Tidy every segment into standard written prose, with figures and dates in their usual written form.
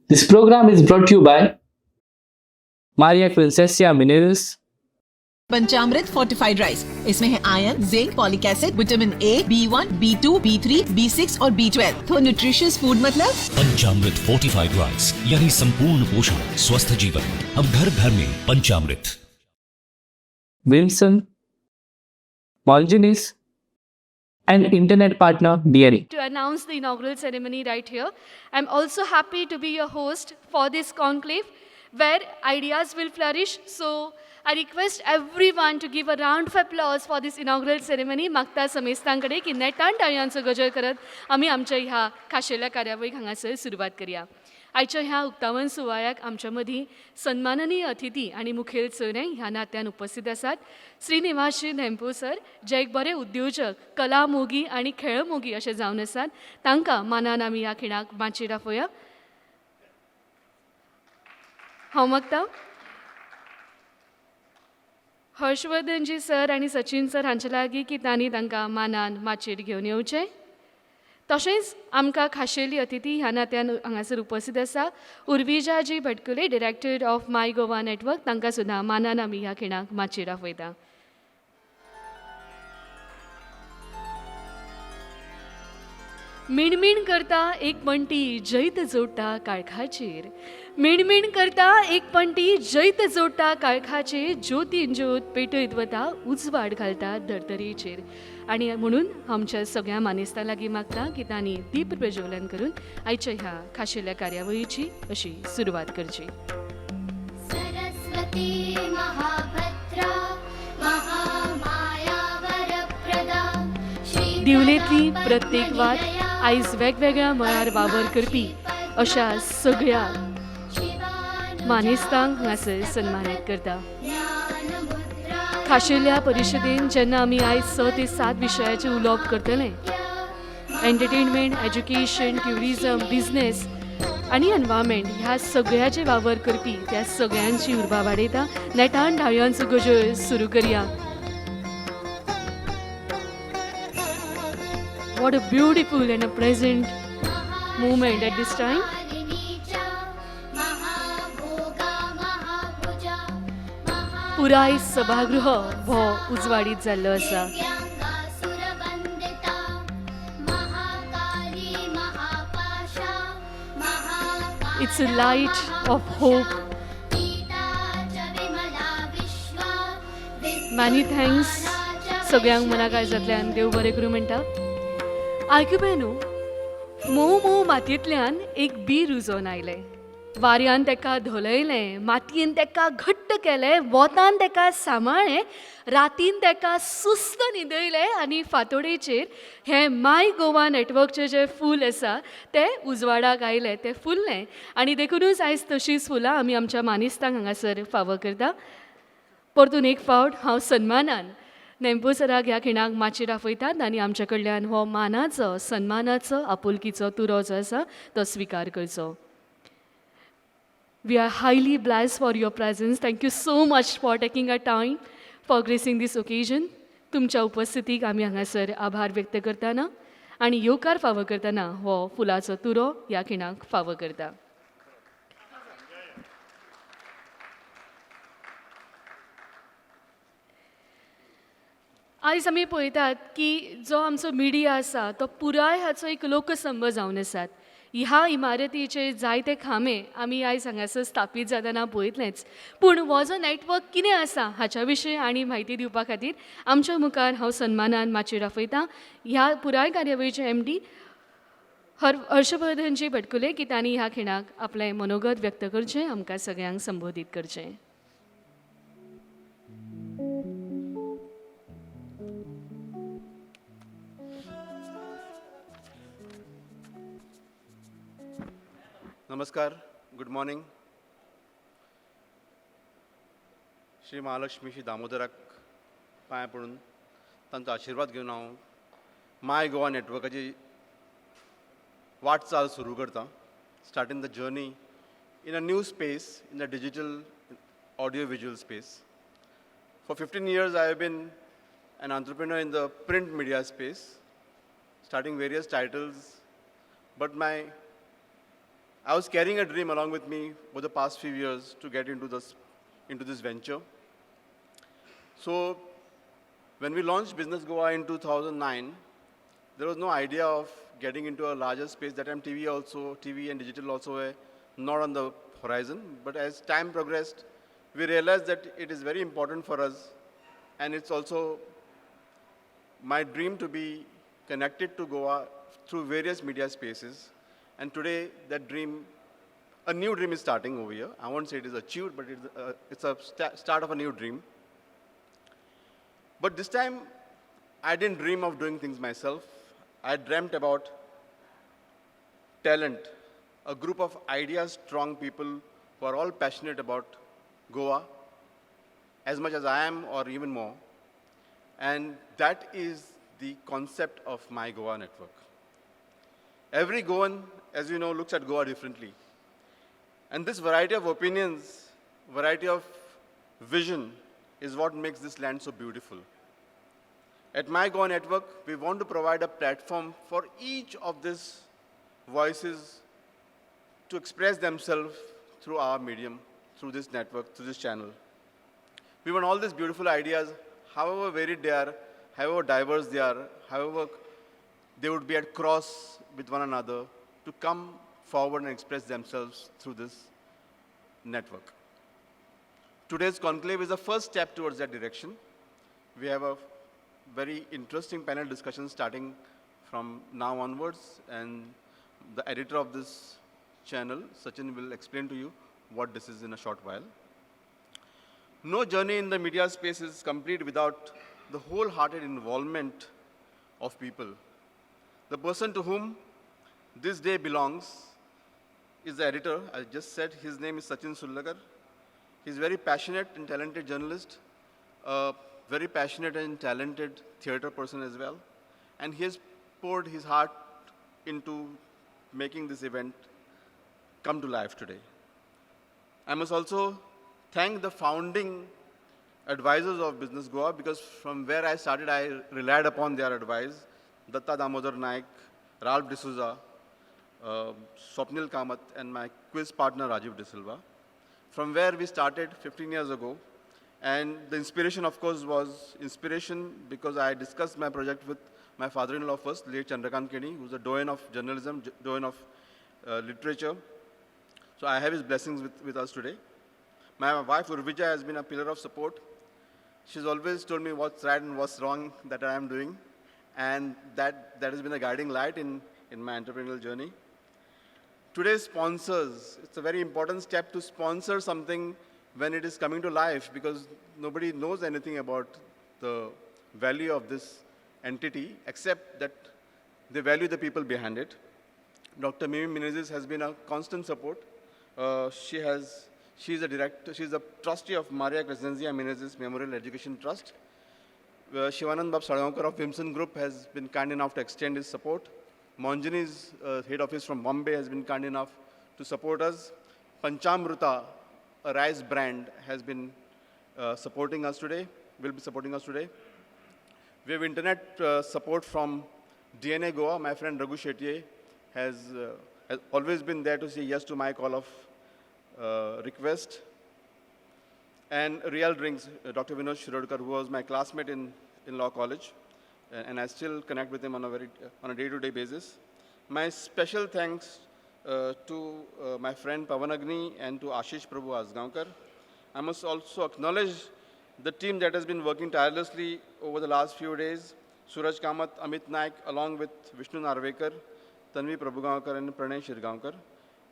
This program is brought you by Maria Princesa Minerals, Panchamrit fortified rice. इसमें है iron, zinc, folic acid, vitamin A, B1, B2, B3, B6 Aur B12। तो nutritious food मतलब पंचामृत fortified rice, यानी संपूर्ण पोषण, स्वस्थ जीवन। अब घर घर में पंचामृत। Wilson, Molgenis, and internet partner DNA. To announce the inaugural ceremony right here. I'm also happy to be your host for this conclave where ideas will flourish. So I request everyone to give a round of applause for this inaugural ceremony. मागता समेस्तां कडेन की नेटान टाळयांचो गजर करत आमी आमच्या ह्या खाशेल्या कार्यावळीक हांगासर सुरवात करया. आयच्या ह्या उक्तावण सुवाळ्याक आमच्या मदीं सन्माननीय अतिथी आनी मुखेल सोयरे ह्या नात्यान उपस्थित आसात. श्रीनिवासजी धेंपो सर, जे एक बरे उद्योजक, कला मोगी आनी खेळ मोगी अशें जावन आसात, तांकां मानान आमी ह्या खिणाक माचयेर आफोवया. हांव मागता हर्षवर्धनजी सर आनी सचिन सर हांचे लागीं की तांणी तांकां मानान माचयेर घेवन येवचें. तशेंच आमकां खाशेली अतिथी ह्या नात्यान हांगासर उपस्थित आसा Urvijaji Bhatkule, director of My Goa network, तांकां सुद्दां मानान आमी ह्या खिणाक माचयेर आफयता. मिणमीण करता एक पणटी जैत जोडटा काळखाचेर, मिणमीण करता एक पणटी जैत जोडटा काळखाचेर, ज्योतीन ज्योत पेटयत वता उजवाड घालता धर्तरेचेर. आनी म्हणून आमच्या सगळ्या मानेस्तां लागीं मागता की तांणी दीप प्रज्वलन करून आयच्या ह्या खाशेल्या कार्यावळीची अशी सुरवात करची. सरस्वती महाभद्रा महामाया वरप्रदा. दिवलेंतली प्रत्येक वात आयज वेगवेगळ्या मळार वावर करपी अशा सगळ्या मानेस्तांक हांगासर सन्मानीत करता. खाशेल्या परिशदेन जेन्ना आमी आयज 6 ते 7 विशयाचेर उलोवप करतले, एंटरटेनमेंट, एज्युकेशन, ट्युरिजम, बिजनेस आनी एनवायरमेंट ह्या सगळ्याचे वावर करपी त्या सगळ्यांची उर्बा वाडयता. नेटान धाळयांचो गजर सुरू करया. What a beautiful and a present moment at this time. पुराय सभागृह हो उजवाडीत जाल्लो आसा. It's a light of hope. Many thanks सगळ्यांक मना काळजांतल्यान देव बरें करूं म्हणटा. आयकुपा न्हू, मोव मोव मातयेंतल्यान एक बी रुजोवन आयलें, वाऱ्यान तेका धोलयलें, मातयेन तेका घट्ट केलें, वोतान तेका सांबाळ्ळें, रातीन तेका सुस्त न्हिदयलें आनी फांतोडेचेर हें माय गोवा नेटवर्कचें जें फूल आसा तें उजवाडाक आयलें, तें फुल्लें. आनी देखुनूच आयज तशींच फुलां आमी आमच्या मानेस्तांक हांगासर फावो करता. परतून एक फावट हांव सन्मानान धेंपो सराक ह्या खिणाक माचयेर आफयतात आनी आमच्या कडल्यान हो मानाचो, सन्मानाचो, आपुलकीचो तुरो जो आसा तो स्विकार करचो. We are highly blessed for your presence. Thank you so much for taking a time for gracing this occasion. तुमच्या उपस्थितीक आमी हांगासर आभार व्यक्त करतना आनी येवकार फावो करतना हो फुलाचो तुरो ह्या खिणाक फावो करता. आयज आमी पळयतात की जो आमचो मिडिया आसा तो पुराय हाचो एक लोकसंभ जावन आसात. ह्या इमारतीचे जायते खांबे आमी आयज हांगासर स्थापीत जातना पळयतलेच, पूण हो जो नेटवर्क कितें आसा हाच्या विशीं आनी म्हायती दिवपा खातीर आमच्या मुखार हांव सन्मानान माचयेर आफयता ह्या पुराय कार्यावळीचे MD हर्षवर्धनजी भटकुले की तांणी ह्या खिणाक आपलें मनोगत व्यक्त करचें, आमकां सगळ्यांक संबोधीत करचें. नमस्कार, गुड मॉर्निंग. श्री महालक्ष्मी श्री दामोदराक पांय पडून तांचो आशिर्वाद घेवन हांव माय गोवा नेटवर्काची वाटचाल सुरू करता. Starting the journey in a new space, in the digital audio visual space. For 15 years I have been an entrepreneur in the print media space, starting various titles, but my I was carrying a dream along with me over the past few years to get into this venture. So when we launched Biznes Goa in 2009, there was no idea of getting into a larger space. That time TV and digital also were not on the horizon. But as time progressed, we realized that it is very important for us, and it's also my dream to be connected to Goa through various media spaces. And today, that dream, a new dream is starting over here. I won't say it is achieved, but it's a start of a new dream. But this time, I didn't dream of doing things myself. I dreamt about talent, a group of idea-strong people who are all passionate about Goa, as much as I am or even more. And that is the concept of My Goa Network. Every Goan, as you know, looks at Goa differently. And this variety of opinions, variety of vision is what makes this land so beautiful. At My Goa Network, we want to provide a platform for each of these voices to express themselves through our medium, through this network, through this channel. We want all these beautiful ideas, however varied they are, however diverse they are, however they would be at cross with one another, to come forward and express themselves through this network. Today's conclave is the first step towards that direction. We have a very interesting panel discussion starting from now onwards, and the editor of this channel, Sachin, will explain to you what this is in a short while. No journey in the media space is complete without the wholehearted involvement of people. The person to whom this day belongs is the editor. I just said his name is Sachin Surlakar. He's a very passionate and talented journalist, a very passionate and talented theater person as well. And he has poured his heart into making this event come to life today. I must also thank the founding advisors of Biznes Goa, because from where I started, I relied upon their advice. Datta Damodar Naik, Ralph D'Souza, Swapnil Kamath, and my quiz partner Rajiv D'Silva. From where we started 15 years ago, and the inspiration, of course, was inspiration because I discussed my project with my father-in-law first, late Chandrakant Keni, who's a doyen of journalism, doyen of literature. So I have his blessings with us today. My wife, Urvija, has been a pillar of support. She's always told me what's right and what's wrong that I am doing, and that has been a guiding light in my entrepreneurial journey. Today's sponsors, it's a very important step to sponsor something when it is coming to life, because nobody knows anything about the value of this entity except that they value the people behind it. Dr. Mimi Menezes has been a constant support. She's a director, she's a trustee of Maria Crescenzia Menezes Memorial Education Trust. Shivanand Bab Salgaonkar of Vimson Group has been kind enough to extend his support. Monginis head office from Bombay has been kind enough to support us. Panchamruta, a rice brand, has been supporting us today, will be supporting us today. We have internet support from DNA Goa. My friend Raghu Shetye has always been there to say yes to my call of request. And Real Drinks, Dr. Vinod Shirodkar, who was my classmate in law college, and I still connect with him on a day-to-day basis. My special thanks to my friend Pavan Agni and to Ashish Prabhu Asgaonkar. I must also acknowledge the team that has been working tirelessly over the last few days, Suraj Kamath, Amit Naik, along with Vishnu Narvekar, Tanvi Prabhugaonkar, and Pranay Shirgaonkar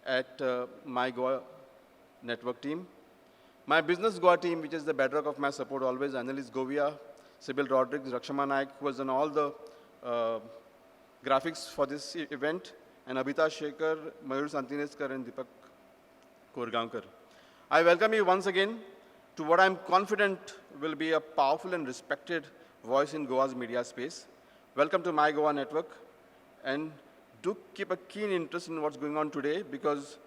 at My Goa Network team. My Business Goa team, which is the bedrock of my support always, Annalise Govia, Sybil Rodrigues, Rakshama Naik, who has done all the graphics for this event, and Abhita Shekhar, Mayur Santineskar, and Deepak Korgaonkar. I welcome you once again to what I'm confident will be a powerful and respected voice in Goa's media space. Welcome to My Goa Network, and do keep a keen interest in what's going on today, because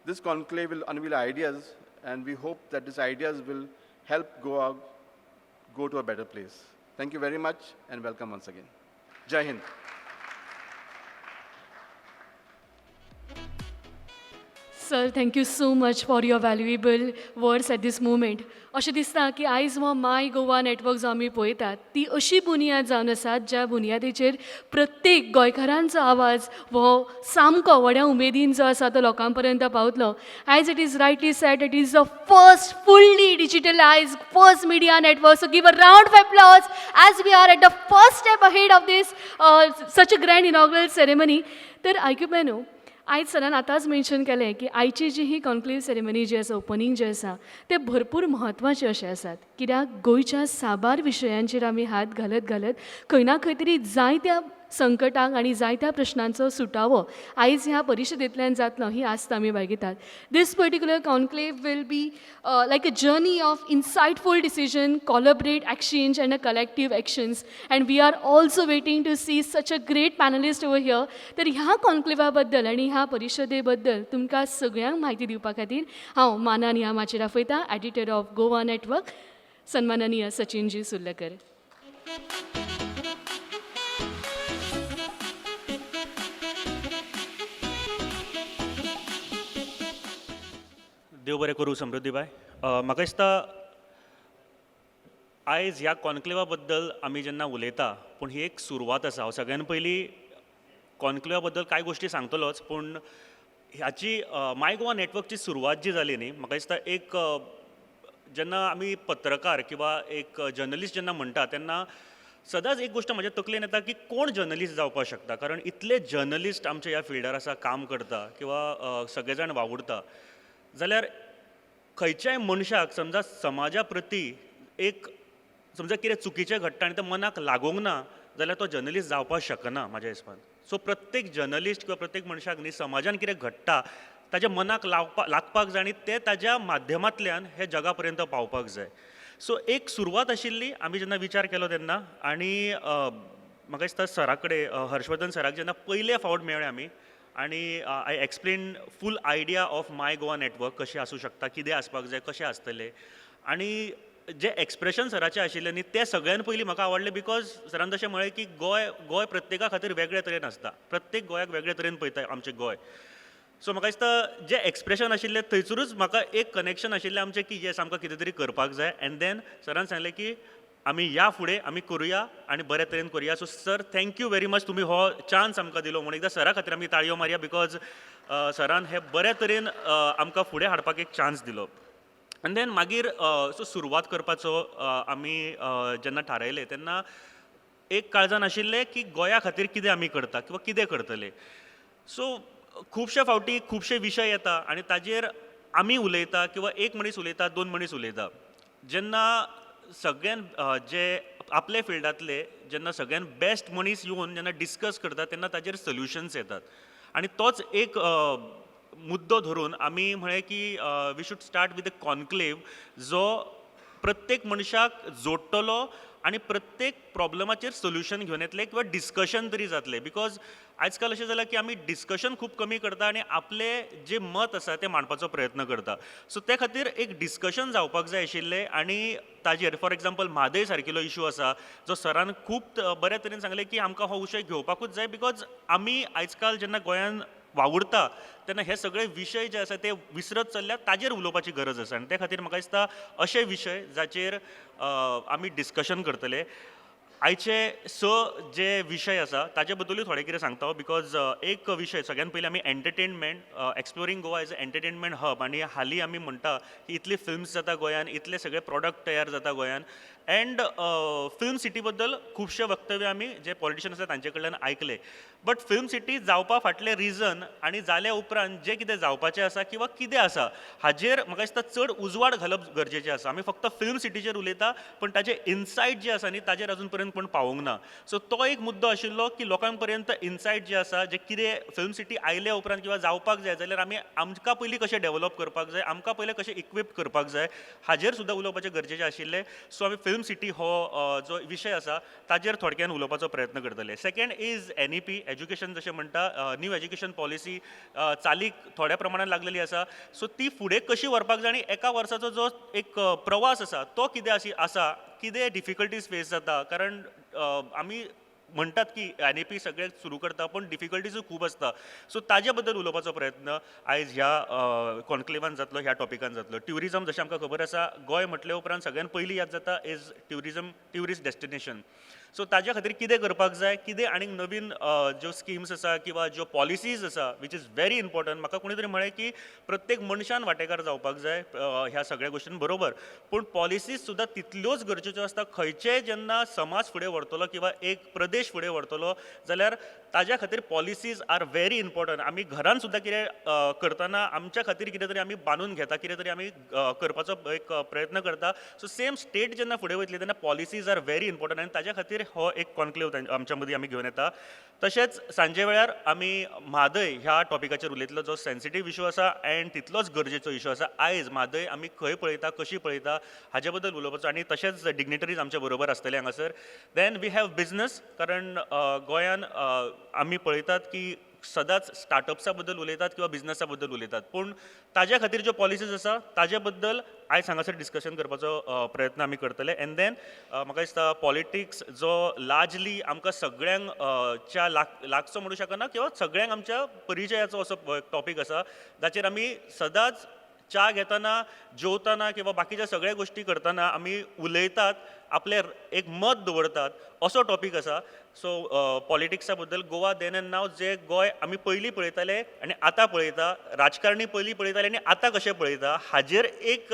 this conclave will unveil ideas, and we hope that these ideas will help Goa go to a better place. Thank you very much, and welcome once again. Jai Hind. Sir, thank you so much for your valuable words at this moment. अशें दिसता की आयज हो माय Goa network जो आमी पळयतात ती अशी बुनियाद जावन आसा ज्या बुनियादीचेर प्रत्येक गोंयकारांचो आवाज हो सामको व्हड्या उमेदीन जो आसा तो लोकां पर्यंत पावतलो. As it is rightly said, it is the first fully digitalized first media network. So give a round of applause as we are at the first step ahead of this such a grand inaugural ceremony. तर आयकुप्यांनो, आयज सरान आतांच mention केलें की आयची जी ही conclave ceremony जी आसा, ओपनींग जें आसा, तें भरपूर म्हत्वाचें अशें आसात, कित्याक गोंयच्या साबार विशयांचेर आमी हात घालत घालत खंय ना खंय तरी जायत्या संकटांक आनी जायत्या प्रश्नांचो सुटावो आयज ह्या परिशदेंतल्यान जातलो ही आस्त आमी बाळगितात. This particular conclave will be like a journey of insightful decision, collaborate exchange and a collective actions, and we are also waiting to see such a great panelist over here. तर ह्या कॉन्क्लेवा बद्दल आनी ह्या परिशदे बद्दल तुमकां सगळ्यांक म्हायती दिवपा खातीर हांव मानान ह्या माचयेर आपयता एडिटर ऑफ गोवा नेटवर्क, सन्माननीय सचिनजी सुर्लकर. देव बरें करूं समृद्धीबाय. म्हाका दिसता आयज ह्या कॉन्क्लेवा बद्दल आमी जेन्ना उलयता, पूण ही एक सुरवात आसा. हांव सगळ्यान पयलीं कॉन्क्लेवा बद्दल कांय गोश्टी सांगतलोच, पूण ह्याची माय गोवा नेटवर्कची सुरवात जी जाली न्ही, म्हाका दिसता एक जेन्ना आमी पत्रकार किंवा एक जर्नलिस्ट जेन्ना म्हणटा तेन्ना सदांच एक गोश्ट म्हज्या तकलेन येता की कोण जर्नलिस्ट जावपाक शकता, कारण इतले जर्नलिस्ट आमच्या ह्या फिल्डार आसा, काम करता किंवा सगळे जाण वावुरता, जाल्यार खंयच्याय मनशाक समजा समाजा प्रती एक समजा कितें चुकीचें घडटा आनी तें मनाक लागूंक ना जाल्यार तो जर्नलिस्ट जावपाक शकना म्हाज्या हिसपान. सो प्रत्येक जर्नलिस्ट किंवा प्रत्येक मनशाक न्ही समाजान कितें घडटा ताज्या मनाक लावपा लागपाक जाय आनी तें ताज्या माध्यमांतल्यान हे जगा पर्यंत पावपाक जाय. सो एक सुरवात आशिल्ली आमी जेन्ना विचार केलो तेन्ना, आनी म्हाका दिसता सरा कडेन, हर्षवर्धन सराक जेन्ना पयले फावट मेळ्ळे आमी आनी I explain full idea of My Goa Network कशें आसूं शकता, कितें आसपाक जाय, कशें आसतलें, आनी जे एक्सप्रेशन सराचें आशिल्लें न्ही तें सगळ्यान पयलीं म्हाका आवडलें, because सरान तशें म्हळें की गोंय गोंय प्रत्येका खातीर वेगळे तरेन आसता, प्रत्येक गोंयाक वेगळे तरेन पळयता आमचें गोंय. सो म्हाका दिसता जें एक्सप्रेशन आशिल्लें थंयसरूच म्हाका एक कनेक्शन आशिल्लें आमचें की येस, आमकां कितें तरी करपाक जाय. एंड then सरान सांगलें की आमी ह्या फुडें आमी करुया आनी बरे तरेन करुया. So sir, thank you very much, तुमी हो चान्स आमकां दिलो म्हूण. एकदां सरा खातीर आमी ताळयो मारया, because सरान हे बरे तरेन आमकां फुडें हाडपाक एक चान्स दिलो. एंड then मागीर सो सुरवात करपाचो आमी जेन्ना थारायलें तेन्ना एक काळजान आशिल्लें की गोंया खातीर कितें आमी करता किंवा कितें करतले. सो खुबशे फावटी खुबशे विशय येता आनी ताजेर आमी उलयता किंवा एक मनीस उलयता, दोन मनीस उलयता. जेन्ना सगळ्यान जे आपले फिल्डांतले जेन्ना सगळ्यान बेस्ट मनीस येवन जेन्ना डिस्कस करता तेन्ना ताजेर सोल्युशन्स येतात, आनी तोच एक मुद्दो धरून आमी म्हळें की we should start with a conclave जो प्रत्येक मनशाक जोडटलो आनी प्रत्येक प्रॉब्लमाचेर सोल्युशन घेवन येतले किंवा डिस्कशन तरी जातलें. Because आयज काल अशें जालां की आमी डिस्कशन खूब कमी करता आनी आपलें जें मत आसा तें मांडपाचो प्रयत्न करता. सो ते खातीर एक डिस्कशन जावपाक जाय आशिल्लें, आनी ताजेर फॉर एग्जाम्पल म्हादय सारकिलो इशू आसा जो सरान खूब बऱ्या तरेन सांगलें की आमकां हो विशय घेवपाकूच जाय, because आमी आयज काल जेन्ना गोंयान वावुरता तेन्ना हे सगळे विशय जे आसा ते विसरत चल्ल्यात, ताजेर उलोवपाची गरज आसा. आनी ते खातीर म्हाका दिसता अशे विशय जाचेर आमी डिस्कशन करतले. आयचे स जे विशय आसा ताजे बद्दलूय थोडें कितें सांगता, because एक विशय सगळ्यान पयलीं आमी entertainment, exploring Goa as a entertainment hub. आनी हालीं आमी म्हणटा की इतली फिल्म्स जाता गोंयान, इतले सगळे प्रोडक्ट तयार जाता गोंयान, एंड फिल्म सिटी बद्दल खुबशे वक्तव्य आमी जे पॉलिटिशन आसा तांचे कडल्यान आयकले, बट फिल्म सिटी जावपा फाटलें रिजन आनी जाल्या उपरांत जें कितें जावपाचें आसा किंवा कितें आसा हाजेर म्हाका दिसता चड उजवाड घालप गरजेचें आसा. आमी फक्त फिल्म सिटीचेर उलयता पण ताजे इनसायट जे आसा न्ही ताजेर अजून पर्यंत कोण पावूंक ना. सो तो एक मुद्दो आशिल्लो की लोकां पर्यंत इनसायट जे आसा जे कितें फिल्म सिटी आयल्या उपरांत किंवा जावपाक जाय जाल्यार आमी आमकां पयलीं कशें डेवलप करपाक जाय, आमकां पयलीं कशें इक्वीप करपाक जाय हाजेर सुद्दां उलोवपाचें गरजेचें आशिल्लें. सो आमी फिल्म सिटी हो जो विशय आसा ताजेर थोडक्यान उलोवपाचो प्रयत्न करतले. Second is NEP education, जशें म्हणटा न्यू एज्युकेशन पॉलिसी चालीक थोड्या प्रमाणान लागलेली आसा, सो ती फुडें कशी व्हरपाक जाय आनी एका वर्साचो जो एक प्रवास आसा तो कितें आसा, कितें डिफिकल्टीज फेस जाता, कारण आमी म्हणटात की एनईपी सगळें सुरू करता पूण डिफिकल्टीजूय खूब आसता. सो ताजे बद्दल उलोवपाचो प्रयत्न आयज ह्या कॉन्क्लेवान जातलो, ह्या टॉपिकान जातलो. ट्युरिजम, जशें आमकां खबर आसा, गोंय म्हटले उपरांत सगळ्यान पयलीं याद जाता is tourism, tourist destination. So ताज्या खातीर कितें करपाक जाय, कितें आनीक नवीन ज्यो स्किम्स आसा किंवा ज्यो पॉलिसीज आसा, which is very important. म्हाका कोणी तरी म्हळें की प्रत्येक मनशान वांटेकार जावपाक जाय ह्या सगळ्या गोश्टीन, बरोबर, पूण पॉलिसीज सुद्दां तितल्योच गरजेच्यो आसता. खंयचेय जेन्ना समाज फुडें व्हरतलो किंवा एक प्रदेश फुडें व्हरतलो जाल्यार ताज्या खातीर पॉलिसीज are very important. आमी घरान सुद्दां कितें करतना आमच्या खातीर कितें तरी आमी बांदून घेता, कितें तरी आमी करपाचो एक प्रयत्न करता. सो सेम स्टेट जेन्ना फुडें वयतली तेन्ना पॉलिसीज are very important आनी ताज्या खातीर हो एक कॉन्क्लेव आमच्या मदीं आमी घेवन येता. तशेंच सांजे वेळार आमी म्हादय ह्या टॉपिकाचेर उलयतलो, जो सेन्सिटीव इशू आसा एंड तितलोच गरजेचो इशू आसा. आयज म्हादय आमी खंय पळयता, कशी पळयता हाजे बद्दल उलोवपाचो आनी तशेंच डिग्निटरीज आमच्या बरोबर आसतले हांगासर. Then we have business, कारण गोंयान आमी पळयतात की सदांच स्टार्टअप्सा बद्दल उलयतात किंवा बिजनसा बद्दल उलयतात, पूण ताज्या खातीर ज्यो पॉलिसीज आसा ताजे बद्दल आयज हांगासर डिस्कशन करपाचो प्रयत्न आमी करतले. एंड then म्हाका दिसता पॉलिटिक्स जो लार्जली आमकां सगळ्यांक च्या लागचो म्हणूं शकना किंवा सगळ्यांक आमच्या परिचयाचो असो टॉपीक आसा जाचेर आमी सदांच च्या घेतना, जेवतना किंवा बाकीच्या सगळ्या गोश्टी करतना आमी उलयतात, आपलें एक मत दवरतात असो टॉपीक आसा. सो पॉलिटिक्सा बद्दल गोवा then and नाव, जे गोंय आमी पयलीं पळयताले आनी आतां पळयता, राजकारणी पयलीं पळयताले आनी आतां कशें पळयता हाजेर एक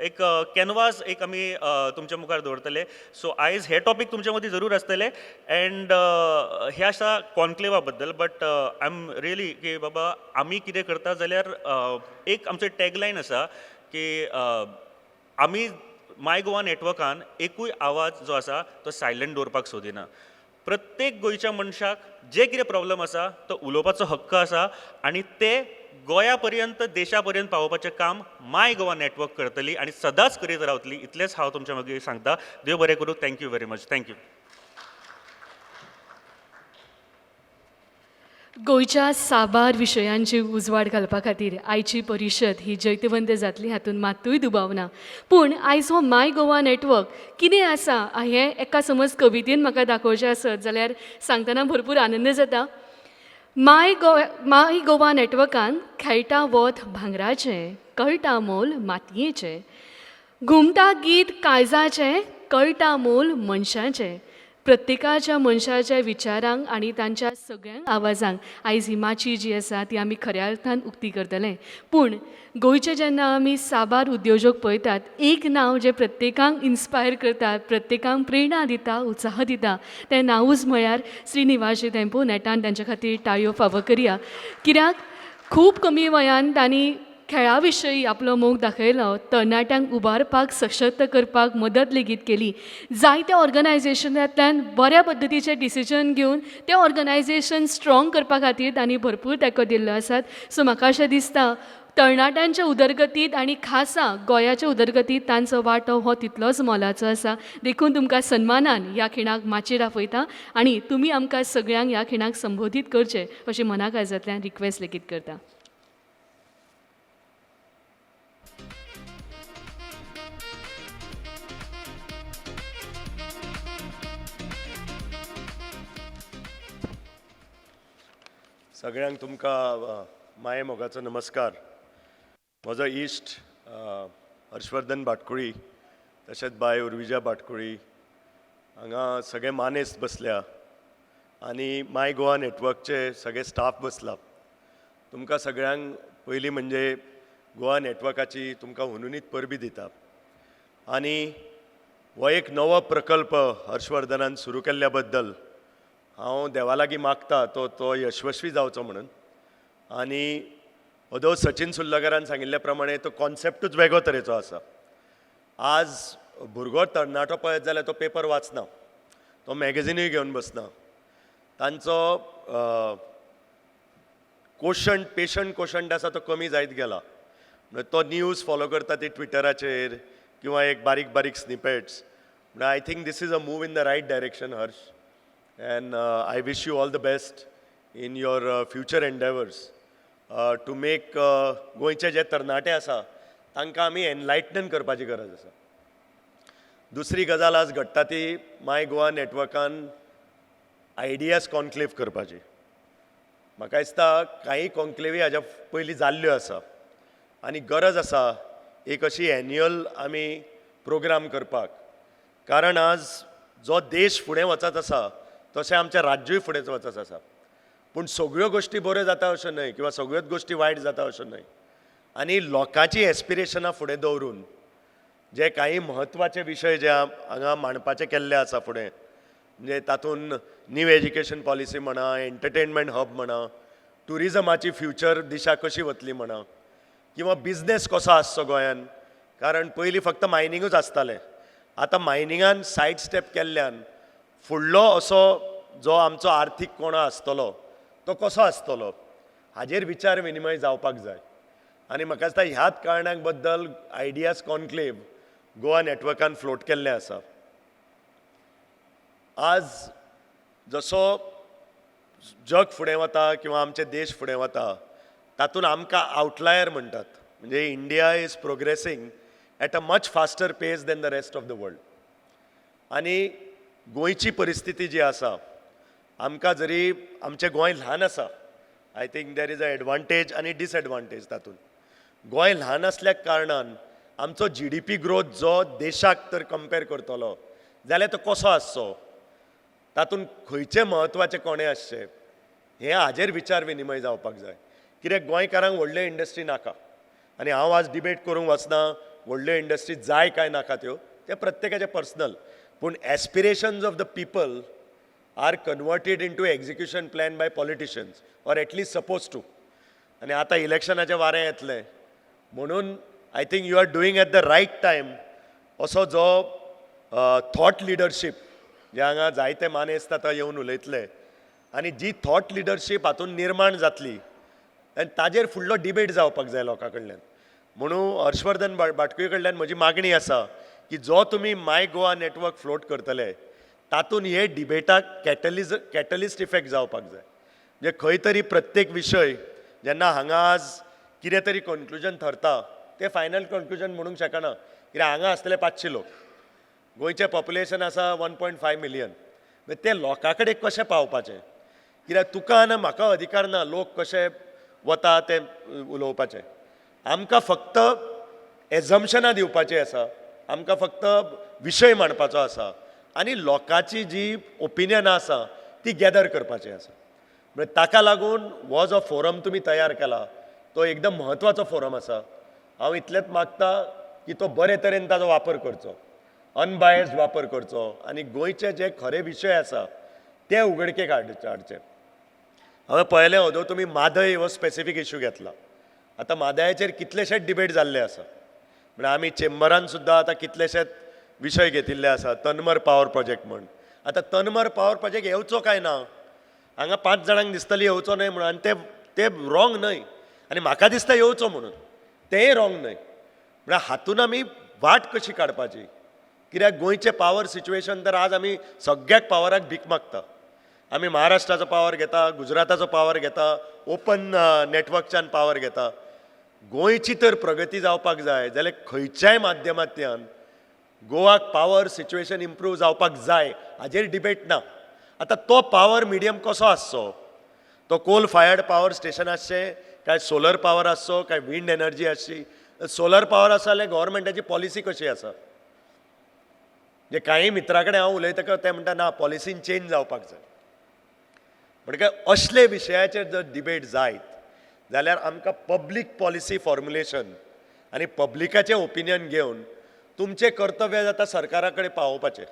एक कॅनवास एक आमी तुमच्या मुखार दवरतले. सो आयज हे टॉपीक तुमच्या मदीं जरूर आसतले एंड हे आसा कॉन्क्लेवा बद्दल. बट I am really की बाबा आमी कितें करता जाल्यार एक आमचो टॅगलायन आसा की आमी माय गोवा नेटवर्कान एकूय आवाज जो आसा तो सायलंट दवरपाक सोदिना. प्रत्येक गोंयच्या मनशाक जे कितें प्रॉब्लम आसा तो उलोवपाचो हक्क आसा आनी ते गोंया पर्यंत, देशा पर्यंत पावोवपाचें काम माय गोवा नेटवर्क करतली आनी सदांच करीत रावतली, इतलेंच हांव तुमच्या मागीर सांगता. देव बरें करूं. Thank you very much. Thank you. गोंयच्या साबार विशयांची उजवाड घालपा खातीर आयची परिशद ही जैतवंत जातली हातूंत मात्तूय दुबाव ना. पूण आयज हो माय गोवा नेटवर्क कितें आसा हें एका समज कवितेन म्हाका दाखोवचें आसत जाल्यार सांगतना भरपूर आनंद जाता. माय गोवा नेटवर्कान खेळटा वत भांगराचें, कळटा मोल मातयेचें, घुमटा गीत काळजाचें, कळटा मोल मनशाचें. प्रत्येकाच्या मनशाच्या विचारांक आनी तांच्या सगळ्यांक आवाजांक आयज ही माची जी आसा ती आमी खऱ्या अर्थान उक्ती करतले. पूण गोंयचे जेन्ना आमी साबार उद्योजक पळयतात, एक नांव जें प्रत्येकांक इन्स्पायर करता, प्रत्येकांक प्रेरणा दिता, उत्साह दिता, तें नांवूच म्हळ्यार श्री निवासी धेंपो. नेटान तांच्या खातीर टाळयो फावो करया, कित्याक खूब कमी वयान तांणी खेळा विशयी आपलो मोग दाखयलो, तरणाट्यांक उबारपाक, सशक्त करपाक मदत लेगीत केली. जायत्या ऑर्गनायजेशनांतल्यान बऱ्या पद्दतीचे डिसिजन घेवन तें ऑर्गनायजेशन स्ट्रॉंग करपा खातीर तांणी भरपूर तेंको दिल्लो आसात. सो म्हाका अशें दिसता तरणाट्यांच्या उदरगतींत आनी खासा गोंयाच्या उदरगतींत तांचो वांटो हो तितलोच मोलाचो आसा. देखून तुमकां सन्मानान ह्या खिणाक माचयेर आपयता आनी तुमी आमकां सगळ्यांक ह्या खिणाक संबोधीत करचें अशें मना काळजांतल्यान रिक्वेस्ट लेगीत करता. सगळ्यांक तुमकां माये मोगाचो नमस्कार. म्हजो इश्ट हर्षवर्धन भाटकुळी तशेंच बाय उर्विजा भाटकुळी हांगा सगळे मानेस्त बसल्या आनी माय गोवा नेटवर्कचे सगळे स्टाफ बसला. तुमकां सगळ्यांक पयलीं म्हणजे गोवा नेटवर्काची तुमकां हुनहुनीत परबी दिता आनी हो एक नवो प्रकल्प हर्षवर्धनान सुरू केल्ल्या बद्दल हांव देवा लागीं मागता तो तो यशस्वी जावचो म्हणून. आनी अदो सचिन सुर्लकारान सांगिल्ल्या प्रमाणे तो कॉन्सेप्टूच वेगळो तरेचो आसा. आज भुरगो तरणाटो पळयत जाल्यार तो पेपर वाचना, तो मॅगझिनूय घेवन बसना. तांचो कोशंट, पेशंट कोशंट आसा तो कमी जायत गेला. म्हणल्यार तो न्यूज फॉलो करता ती ट्विटराचेर किंवा एक बारीक बारीक स्निपेट्स. म्हणल्यार I think this is a move in the right direction Harsh, and I wish you all the best in your future endeavours to make गोंयचे जे तरणाटे आसा तांकां आमी एनलायटन करपाची गरज आसा. दुसरी गजाल आज घडटा ती माय गोवा नेटवर्कान आयडियाज कॉन्क्लेव करपाची. म्हाका दिसता कांय कॉन्क्लेवी हाज्या पयलीं जाल्ल्यो आसा आनी गरज आसा एक अशी एन्युअल आमी प्रोग्राम करपाक, कारण आज जो देश फुडें वचत आसा तशें आमचें राज्यूय फुडें वचत आसा. पूण सगळ्यो गोश्टी बऱ्यो जाता अश्यो न्हय किंवा सगळ्योच गोश्टी वायट जाता अश्यो न्हय. आनी लोकांची एस्पिरेशनां फुडें दवरून जे कांय म्हत्वाचे विशय जे हांगा मांडपाचे केल्ले आसा फुडें, म्हणजे तातूंत न्यू एज्युकेशन पॉलिसी म्हणा, एंटरटेनमेंट हब म्हणा, ट्युरिजमाची फ्युचर दिशा कशी वतली म्हणा, किंवा बिजनेस कसो आसचो गोंयान. कारण पयलीं फक्त मायनिंगूच आसतालें, आतां मायनिंगान सायड स्टेप केल्ल्यान फुडलो असो जो आमचो आर्थीक कोणो आसतलो तो कसो आसतलो हाजेर विचार विनिमय जावपाक जाय. आनी म्हाका दिसता ह्याच कारणां बद्दल आयडियाज कॉन्क्लेव गोवा नॅटवर्कान फ्लोट केल्लें आसा. आज जसो जग फुडें वता किंवा आमचे देश फुडें वता तातूंत आमकां आवटलायर म्हणटात, म्हणजे India is progressing at a much faster pace than the rest of the world. आनी गोंयची परिस्थिती जी आसा, आमकां जरी आमचें गोंय ल्हान आसा, I think there is a advantage आनी डिसएडवांटेज तातूंत. गोंय ल्हान आसल्या कारणान आमचो जीडीपी ग्रोथ जो देशाक तर कंपेर करतलो जाल्यार तो कसो आसचो, तातूंत खंयचे म्हत्वाचे कोणे आसचे, हें हाजेर विचार विनिमय जावपाक जाय. कित्याक गोंयकारांक व्हडल्यो इंडस्ट्री नाका आनी हांव आज डिबेट करूंक वचना व्हडल्यो इंडस्ट्री जाय काय नाका त्यो, तें प्रत्येकाचें पर्सनल. पूण aspirations of the people are converted into execution plan by politicians or at least suppose to. आनी आतां इलेक्शनाचें वारें येतलें म्हणून I think you are doing at the right time असो जो थॉट लिडरशीप जे हांगा जायते मानेस्त आतां येवन उलयतले आनी जी थॉट लिडरशीप हातूंत निर्माण जातली आनी ताजेर फुडलो डिबेट जावपाक जाय लोकां कडल्यान. म्हणून हर्षवर्धन बाटकुळे कडल्यान म्हजी मागणी आसा की जो तुमी माय गोवा नॅटवर्क फ्लोट करतले तातूंत हे डिबेटाक कॅटलिस्ट इफेक्ट जावपाक जाय. म्हणजे खंय तरी प्रत्येक विशय जेन्ना हांगा आज कितें तरी कन्क्लुजन थरता तें फायनल कन्क्लुजन म्हणूंक शकना, कित्याक हांगा आसतले 500 लोक, गोंयचें पॉप्युलेशन आसा 1.5 मिलियन, ते लोकां कडेन कशें पावपाचें? कित्याक तुका ना म्हाका अधिकार ना लोक कशे वता ते उलोवपाचें. आमकां फक्त एजम्पशनां दिवपाचीं आसा, आमकां फक्त विशय मांडपाचो आसा आनी लोकांची जी ओपिनियनां आसा ती गॅदर करपाची आसा. म्हळ्यार ताका लागून हो जो फोरम तुमी तयार केला तो एकदम म्हत्वाचो फोरम आसा. हांव इतलेंच मागता की तो बरे तरेन ताजो वापर करचो, अनबायस्ड वापर करचो आनी गोंयचे जे खरे विशय आसा ते उगडकेक हाडचे. हांवें पळयलें ओदो तुमी म्हादय हो स्पेसिफीक इशू घेतला, आतां म्हादयाचेर कितलेशेच डिबेट जाल्ले आसा. म्हळ्यार आमी चेंबरान सुद्दां आतां कितलेशेच विशय घेतिल्ले आसा, तन्मर पावर प्रोजेक्ट म्हण. आतां तन्मर पावर प्रोजेक्ट येवचो काय ना, हांगा 5 जाणांक दिसतली येवचो न्हय म्हणून, आनी ते रॉंग न्हय, आनी म्हाका दिसता येवचो म्हणून, तेंय रॉंग न्हय. म्हळ्यार हातून आमी वाट कशी काडपाची, कित्याक गोंयचें पावर सिच्युएशन तर आज आमी सगळ्याक पावराक भीक मागता. आमी महाराष्ट्राचो पावर घेता, गुजराताचो पावर घेता, ओपन नॅटवर्कच्यान पावर घेता. गोंयची तर प्रगती जावपाक जाय जाल्यार खंयच्याय माध्यमांतल्यान गोवाक पावर सिच्युएशन इम्प्रूव जावपाक जाय हाजेर डिबेट ना. आतां तो पावर मिडियम कसो आसचो, तो कोल फायर्ड पावर स्टेशन आसचें काय सोलर पावर आसचो काय विंड एनर्जी आसची. सोलर पावर आसा जाल्यार गव्हर्मेंटाची पॉलिसी कशी आसा, जे कांय मित्रा कडेन हांव उलयतकच ते म्हणटा ना पॉलिसीन चेंज जावपाक जाय. म्हणटकर असले विशयाचेर जर डिबेट जायत जाल्यार आमकां पब्लीक पॉलिसी फॉर्मुलेशन आनी पब्लिकाचें ओपिनियन घेवन तुमचें कर्तव्य जाता सरकारा कडेन पावोवपाचें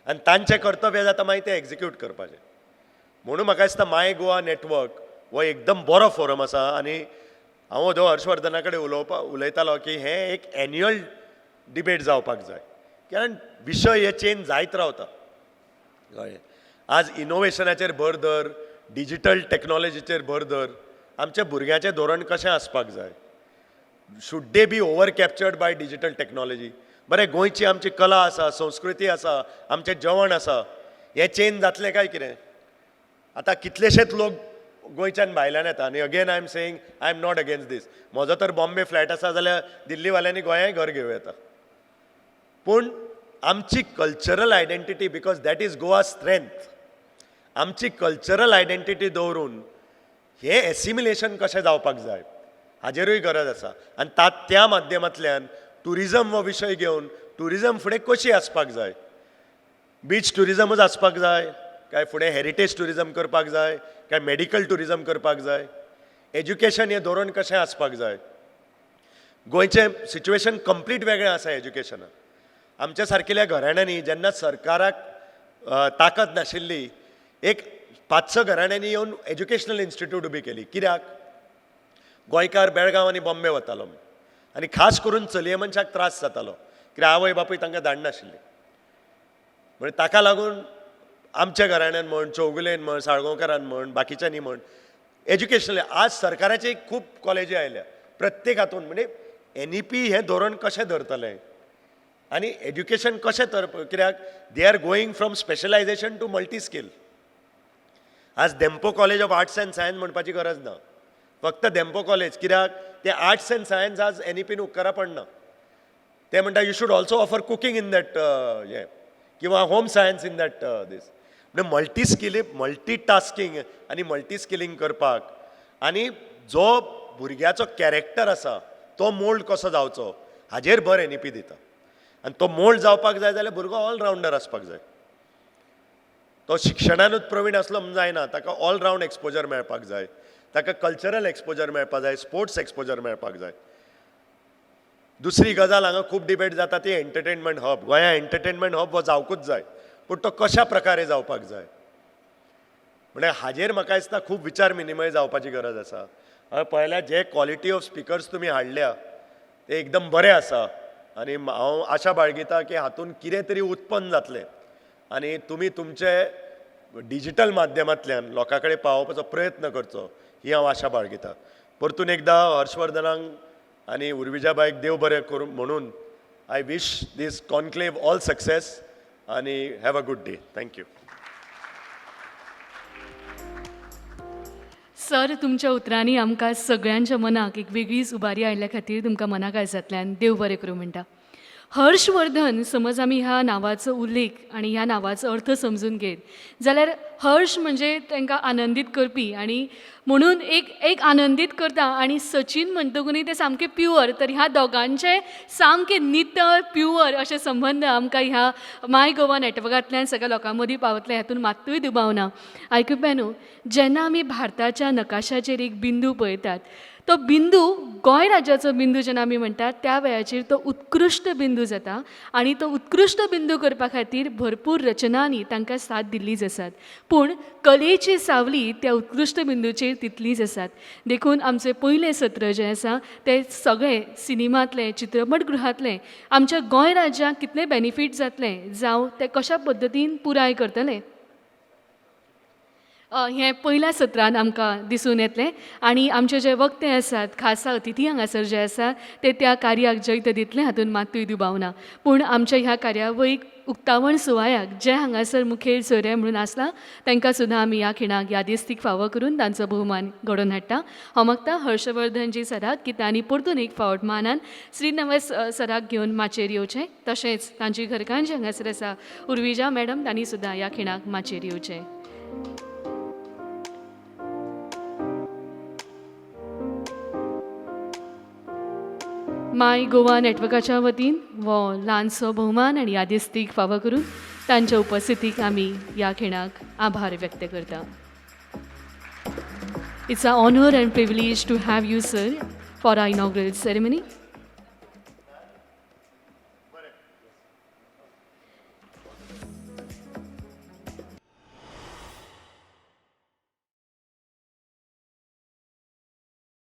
आनी तांचें कर्तव्य जाता मागीर तें एक्जिक्यूट करपाचें. म्हणून म्हाका दिसता माय गोवा नॅटवर्क हो एकदम बरो फोरम आसा आनी हांव ओदो हर्षवर्धना कडेन उलयतालो की हें एक एन्युअल डिबेट जावपाक जाय, कारण विशय हे चेंज जायत रावता. कळ्ळें? आज इनोवेशनाचेर भर धर, डिजिटल टॅक्नोलॉजीचेर भर धर, आमच्या भुरग्यांचें धोरण कशें आसपाक जाय, should they be over captured by digital technology. बरें, गोंयची आमची कला आसा, संस्कृती आसा, आमचें जेवण आसा, हें चेंज जातलें काय कितें? आतां कितलेशेच लोक गोंयच्यान भायल्यान येता आनी again I am saying I am not against this. म्हजो तर बॉम्बे फ्लॅट आसा जाल्यार दिल्लीवाल्यांनी गोंयांय घर घेवं येता, पूण आमची cultural identity, because that is Goa strength, आमची कल्चरल आयडेंटिटी दवरून हें एसिमिलेशन कशें जावपाक जाय हाजेरूय गरज आसा. आनी त्या माध्यमांतल्यान ट्युरिजम हो विशय घेवन ट्युरिजम फुडें कशी आसपाक जाय, बीच ट्युरिजमूच आसपाक जाय काय फुडें हेरिटेज ट्युरिजम करपाक जाय काय मेडिकल ट्युरिजम करपाक जाय, एज्युकेशन हें धोरण कशें आसपाक जाय. गोंयचें सिच्युएशन कंप्लीट वेगळें आसा एज्युकेशनाक. आमच्या सारकेल्या घराण्यांनी जेन्ना सरकाराक ताकद नाशिल्ली, एक 5-6 घराण्यांनी येवन एज्युकेशनल इन्स्टिट्यूट उबी केली. कित्याक? गोंयकार बेळगांव आनी बॉम्बे वतालो आनी खास करून चलये मनशाक त्रास जातालो कित्याक आवय बापूय तांकां धाडनाशिल्ली. म्हणजे ताका लागून आमच्या घराण्यान म्हण, चौगुलेन म्हण, साळगांवकारान म्हण, बाकीच्यांनी म्हण, एज्युकेशनल आज सरकाराचे खूब कॉलेजी आयल्या प्रत्येक हातून. म्हणजे एनईपी हें धोरण कशें धरतलें आनी एज्युकेशन कशें तर, कित्याक they are going from specialisation to multi skill. आज Dempo college of arts and science म्हणपाची गरज ना, फक्त धेंपो कॉलेज, कित्याक ते आर्ट्स अँड सायन्स आज एनईपीन उपकारा पडना. ते म्हणटा you should also offer cooking in that हें किंवा home science in that this. म्हणजे मल्टी स्किली, मल्टी टास्कींग आनी मल्टी स्किलींग करपाक आनी जो भुरग्याचो कॅरेक्टर आसा तो मोल्ड कसो जावचो हाजेर भर एनईपी दिता. आनी तो मोल्ड जावपाक जाय जाल्यार भुरगो ऑलरावंडर आसपाक जाय. तो शिक्षणानूच प्रवीण आसलो म्हूण जायना, ताका ऑलरावंड एक्सपोजर मेळपाक जाय, ताका कल्चरल एक्सपोजर मेळपाक जाय, स्पोर्ट्स एक्सपोजर मेळपाक जाय. दुसरी गजाल हांगा खूब डिबेट जाता ती एंटरटेनमेंट हब. गोंया एंटरटेनमेंट हब हो जावकूच जाय, पूण तो कशा प्रकारे जावपाक जाय म्हणजे हाजेर म्हाका दिसता खूब विचार विनिमय जावपाची गरज आसा. हांवें पळयल्यार जे क्वॉलिटी ऑफ स्पिकर्स तुमी हाडल्या ते एकदम बरे आसा आनी हांव आशा बाळगिता की हातूंत कितें तरी उत्पन्न जातलें आनी तुमी तुमचे डिजिटल माध्यमांतल्यान लोकां कडेन पावोवपाचो प्रयत्न करचो ही हांव आशा बाळगिता. परतून एकदां हर्षवर्धनाक आनी उर्विजाबायक देव बरें करूं म्हणून I wish this conclave all success आनी have a good day. Thank you. Sir, तुमच्या उतरांनी आमकां सगळ्यांच्या मनाक एक वेगळीच उबारी आयिल्ल्या खातीर तुमकां मना काळजांतल्यान देव बरें करूं म्हणटा. हर्षवर्धन समज आमी ह्या नांवाचो उल्लेख आनी ह्या नांवाचो अर्थ समजून घेत जाल्यार हर्ष म्हणजे तांकां आनंदीत करपी आनी म्हणून एक एक आनंदीत करता आनी सचीन म्हणटकूच ते सामके प्युअर, तर ह्या दोगांचे सामके नितळ प्युअर अशे संबंद आमकां ह्या माय गोवा नेटवर्कांतल्यान सगळ्या लोकां मदीं पावतले हातूंत मात्तूय दुबाव ना. आयकुप्यानो, जेन्ना आमी भारताच्या नकाशाचेर एक बिंदू पळयतात तो बिंदू गोंय राज्याचो बिंदू जेन्ना आमी म्हणटात त्या वेळाचेर तो उत्कृश्ट बिंदू जाता आनी तो उत्कृश्ट बिंदू करपा खातीर भरपूर रचनांनी तांकां साथ दिल्लीच आसात, पूण कलेची सावली त्या उत्कृश्ट बिंदूचेर तितलीच आसात. देखून आमचें पयलें सत्र जें आसा तें सगळें सिनेमांतलें, चित्रपटगृहांतलें आमच्या गोंय राज्याक कितलें बेनिफीट जातलें जावं तें कशा पद्दतीन पुराय करतलें हें पयल्या सत्रान आमकां दिसून येतलें. आनी आमचे जे वक्ते आसात, खासा अतिथी हांगासर जे आसा ते त्या कार्याक जैत दितले हातूंत मात्तूय दुबाव ना. पूण आमच्या ह्या कार्यावळीक उक्तावण सुवाळ्याक जे हांगासर मुखेल सोयरे म्हणून आसला तांकां सुद्दां आमी ह्या खिणाक यादिस्तीक फावो करून तांचो भोवमान घडोवन हाडटा. हांव मागता हर्षवर्धनजी सराक की तांणी परतून एक फावट मानान श्रीनवस सराक घेवन माचयेर येवचें, तशेंच तांची घरकान्न जी हांगासर आसा उर्विजा मॅडम तांणी सुद्दां ह्या खिणाक माचयेर येवचें. माय गोवा नेटवर्काच्या वतीन हो ल्हानसो भोवमान आनी यादिस्तीक फावो करून तांच्या उपस्थितीक आमी ह्या खिणाक आभार व्यक्त करता. It's a honour and privilege to have you sir for our inaugural ceremony.